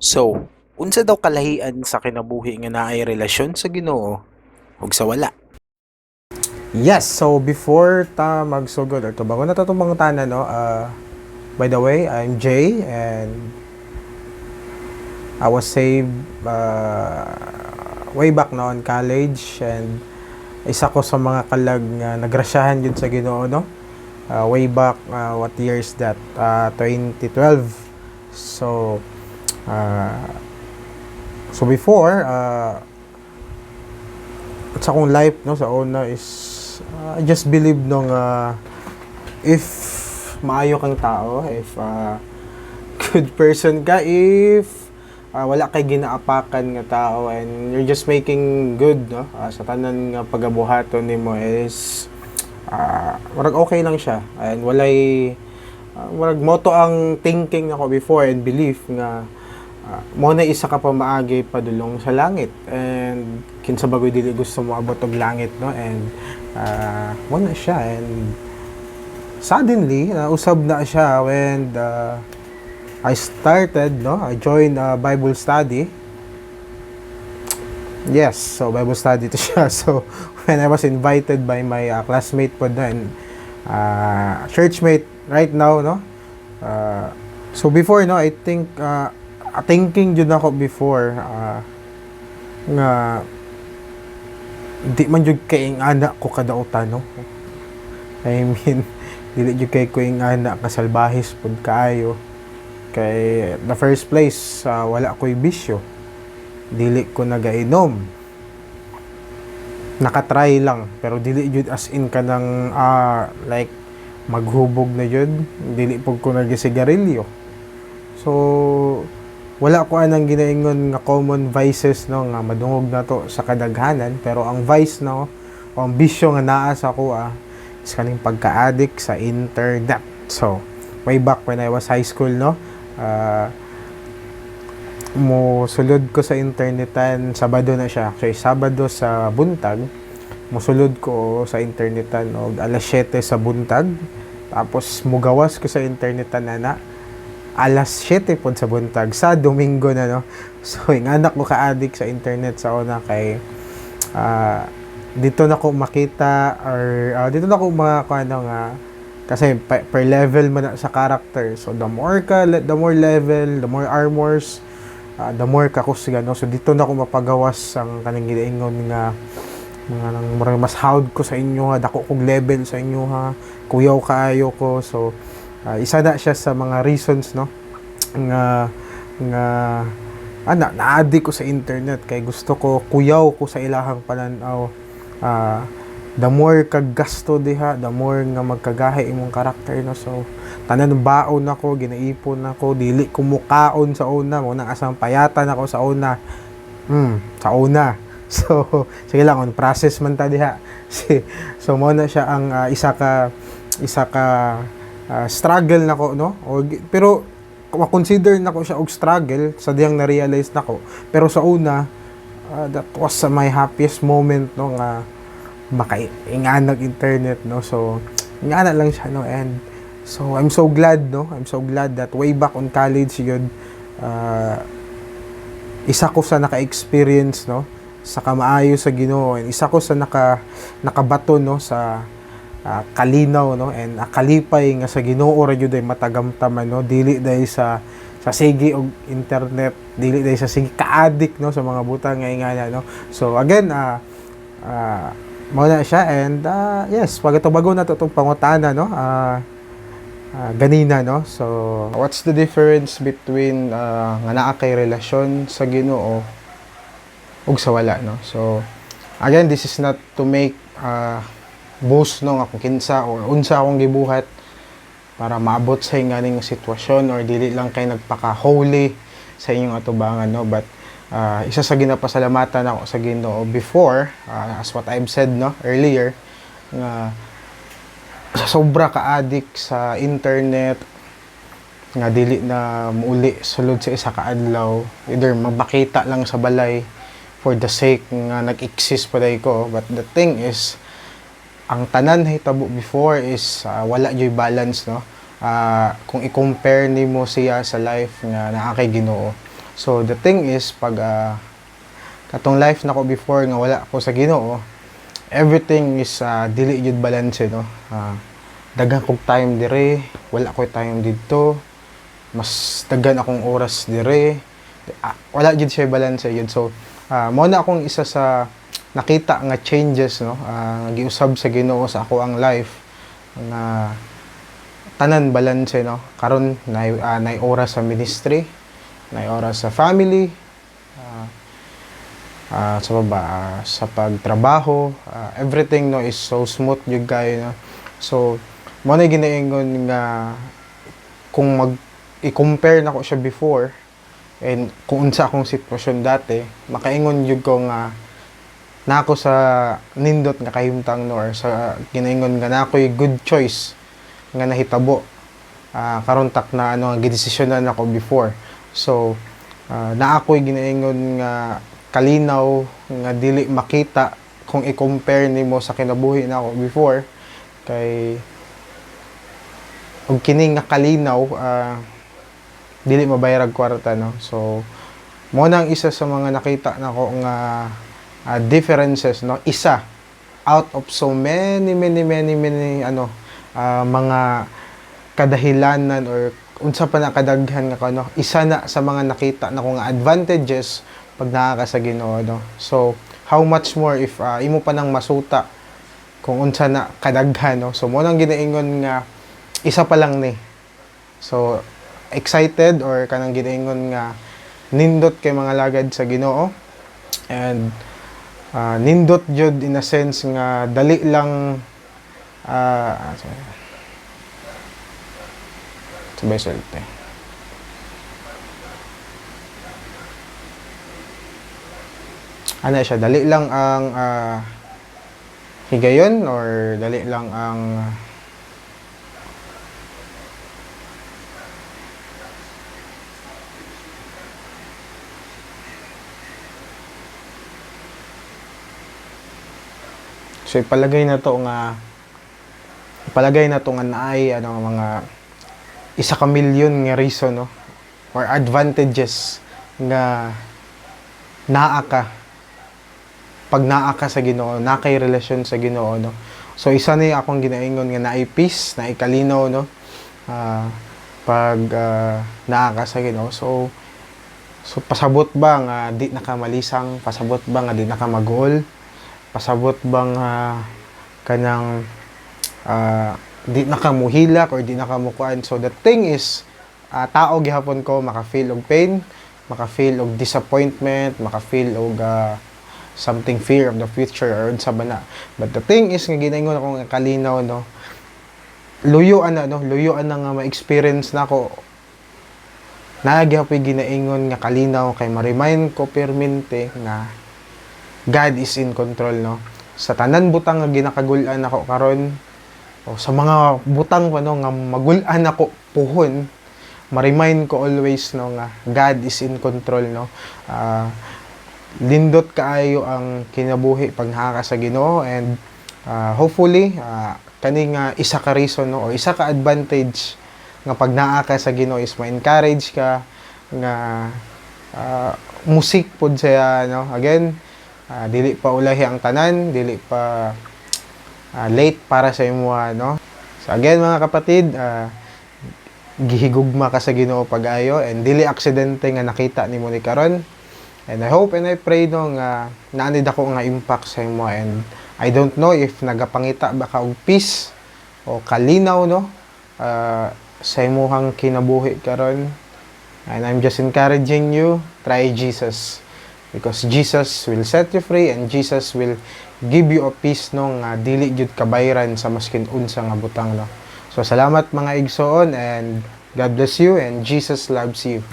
So, unsa daw kalahian sa kinabuhi nga naay relasyon sa Ginoo ug sa wala? Yes, so before ta magsugod or tubangon na ta itong pangutana, no? By the way, I'm Jay and I was saved way back noon college and isa ko sa mga kalag nga nagrasyahan yun sa Ginoo, no? Way back, what year is that? 2012. So before, sa akong life, no, sa una is I just believe no nga if maayo kang tao, if good person ka, if wala kay ginaapakan nga tao and you're just making good, no, sa tanan nga pagabuhaton nimo is murag okay lang siya and walay murag mao to ang thinking nako before and belief nga mo na isa ka pamaagi padulong sa langit and kinsa bagoy dili gusto mo abot og langit, no? And mo na siya and suddenly usab na siya when I started, no, I joined a Bible study. Yes, so Bible study to siya. So when I was invited by my classmate po na and churchmate right now, no, so before, no, I think thinking jud ako before nga di man jud kay ingana ko kadautan, no? I mean, dili jud kay ko ingana ka salbahis pud kaayo kay the first place, wala ko'y bisyo, dili ko nagainom, nakatry lang pero dili jud as in kanang like maghubog na jud, dili pud ko nagsigarilyo. So wala ko anang ginaingon nga common vices, no, nga madungog na to sa kadaghanan, pero ang vice, no, o ang bisyo nga naa sa ako is kaning pagka-addict sa internet. So way back when I was high school, no, mo sulod ko sa internetan, Sabado na siya. Actually, Sabado sa buntag, mosulod ko sa internetan og alas 7 sa buntag. Tapos mugawas ko sa internetan na alas 7 pod sa buntag sa Domingo na, no? So ingana ko ka-addict sa internet sa una kay dito na ko makita or dito na ko mga ano nga kasi per level man na sa character. So the more ka, the more level, the more armors, the more ka kusga, no? So dito na ko mapagawas ang kaning ginaingon nga mga nang murag mas hawd ko sa inyo ha, dako kog level sa inyo ha, kuyaw kaayo ko. So isa na siya sa mga reasons, no, nga nga ana na-addict ko sa internet kay gusto ko kuyaw ko sa ilahang pananaw. The more kag gasto diha, the more nga magkagahi imong karakter, no? So tanan baon nako, ginaipon nako, dili ko mukaon sa una mo nang asang payatan ako sa una, sa una. So sige lang, on process man ta diha. So mo na siya ang isa ka struggle nako, no? O, pero ma-consider nako siya og struggle sa diyang na-realize nako, pero sa una that was my happiest moment, no, nga makainganag internet, no? So ingana lang siya, no? And so I'm so glad, no, I'm so glad that way back on college yun, isa ko sa naka-experience, no, sa kamaayo sa Ginoo and isa ko sa nakabato, no, sa kalinaw, no, and kalipay nga sa Ginoo ra gyud ay matagamtaman, no, dili dahil sa sige og internet, dili dahil sa sige ka-addict, no, sa mga butang nga ingana, no? So again, mao na siya and yes, pagkatubago na to itong pangutana, no, ganina, no? So what's the difference between nga naa kay relasyon sa Ginoo ug sa wala, no? So again, this is not to make boast, no, nga kung kinsa or unsa akong gibuhat para maabot sa inganing sitwasyon or dili lang kay nagpaka-holy sa inyong atubangan, no? But isa sa ginapasalamatan ako sa Ginoo before, as what I've said, no, earlier, nga sa sobra ka-addict sa internet nga dili na muuli sulod sa isa ka adlaw, either mapakita lang sa balay for the sake nga nag-exist pa diay ko. But the thing is, ang tanan hitabo before is wala joy balance, no? Kung i-compare nimo siya sa life nga naa kay Ginoo. So the thing is, pag katong life nako before nga wala ako sa Ginoo, everything is dili jud balance, no. Daghan kog time dire, wala koy time didto, mas daghan akong oras dire. Wala jud siya balance jud. So mao na akong isa sa nakita nga changes, no, giusab sa Ginoo sa ako ang life nga tanan balance, no. Karon nay oras sa ministry, nay oras sa family, sa baba, sa pagtrabaho, everything, no, is so smooth jud kayo, no. So mao na ginaingon nga kung mag i-compare nako siya before and kung unsa akong sitwasyon dati, makaingon jud ko nga na ako sa nindot nga kahimtang, no, or sa ginaingon nga na ako'y good choice nga nahitabo karon tak na ano nga gidesisyonan nako before. So na ako'y ginaingon nga kalinaw nga dili makita kung i-compare nimo sa kinabuhi nako before, kay og kini nga kalinaw dili mabayarag kwarta, no. So mo nang isa sa mga nakita nako nga differences, no, isa out of so many, many, many, many ano mga kadahilanan or unsa pa na kadaghan nga kano, isa na sa mga nakita nako nga advantages pag naa ka sa Ginoo, no. So how much more if imo pa nang masuta kung unsa na kadaghan, no. So mo nang ginaingon nga isa pa lang ni. So excited or kanang ginaingon nga nindot kay mga lagad sa Ginoo and nindot jud in a sense nga dali lang sabay sulte. Ano siya, dali lang ang higayon or dali lang ang so ipalagay na to nga naay ano mga 1 ka milyon nga reason, no, or advantages nga naa ka pag naa ka sa Ginoo, naa kay relasyon sa Ginoo, no. So isa ni akong ginaingon nga naay peace, naay kalinaw, no, pag naa ka sa Ginoo. So pasabot ba nga di na ka malisang, pasabot ba nga di na ka maguol, pasabot ba nga kanang di na ka muhilak or di na ka mukuan. So the thing is, tao gihapon ko, maka-feel og pain, maka-feel og disappointment, maka-feel og something, fear of the future or unsa ba na. But the thing is nga ginaingon ako nga kalinaw, no, luyo ana, no, luyo ana nga ma-experience nako, naa gyapon ginaingon nga kalinaw kay ma-remind ko permente nga God is in control, no. Sa tanan butang nga ginakagul-an ako karon o sa mga butang pa, no, nga magul-an ako puhon, ma-remind ko always, no, nga God is in control, no. Lindot kaayo ang kinabuhi pag naa ka sa Ginoo and hopefully kani nga isa ka reason, no, or isa ka advantage nga pag naa ka sa Ginoo is ma-encourage ka nga musik pod siya, no. Again, dili pa ulahi ang tanan, dili pa late para sa imuha, no. So again, mga kapatid, gihigugma ka sa Ginoo pag-ayo and dili aksidente nga nakita nimo ni karon. And I hope and I pray, no, nga naanid ako nga impact sa imo. And I don't know if nagapangita ba ka og peace o kalinaw, no, sa imuhang kinabuhi karon. And I'm just encouraging you, try Jesus, because Jesus will set you free and Jesus will give you a peace, no, nga dili jud kabayran sa maskin unsa nga butang, no. So salamat, mga igsoon, and God bless you and Jesus loves you.